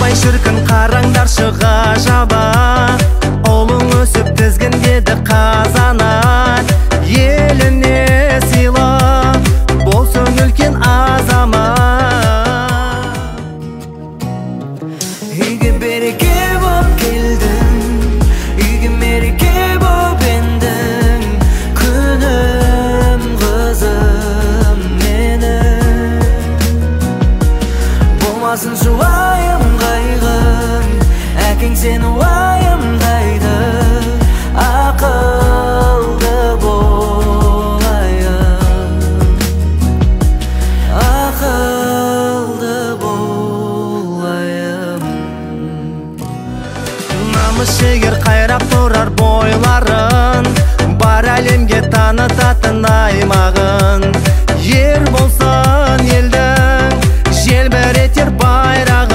Апай шіркін қараңдаршы ғажаба, ұлың өсіп тізгіндеді қазанат. Еліне сыйлы болсын үлкен азамат. Үйге береке боп келдің, үйге мереке боп ендің. Күнім қызым менің, болмасыншы уайым қайғың, әкең сені уайымдайды. Ақылды болайын, ақылды болайын. Намыс жігер қайрап тұрар бойларын, бар әлемге танытатын аймағын. Ер болсын елдің желбіретер байрағын.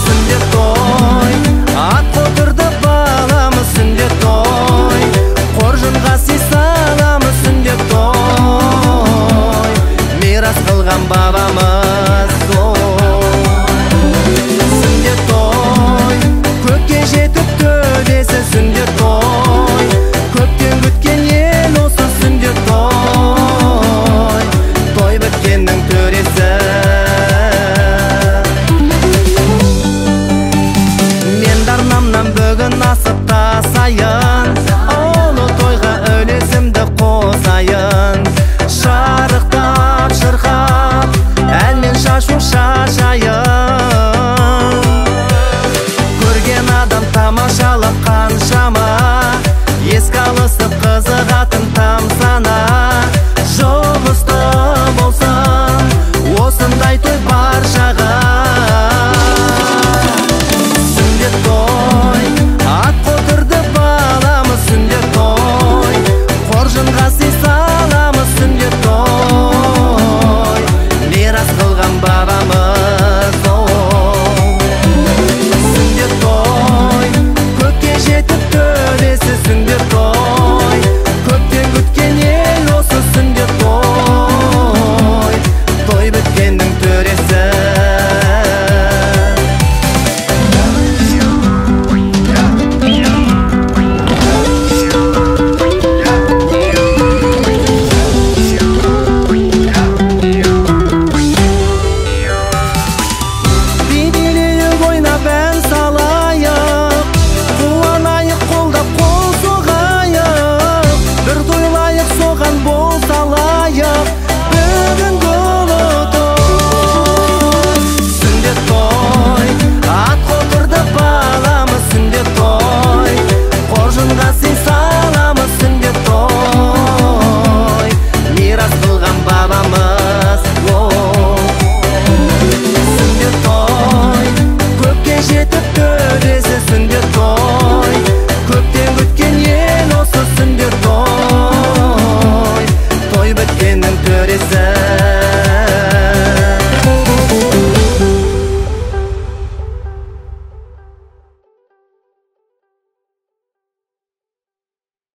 Сүндет той, ат қотырды баламыз, сүндет той, қоржынға сый саламыз, сүндет той, мирас қылған бабамыз.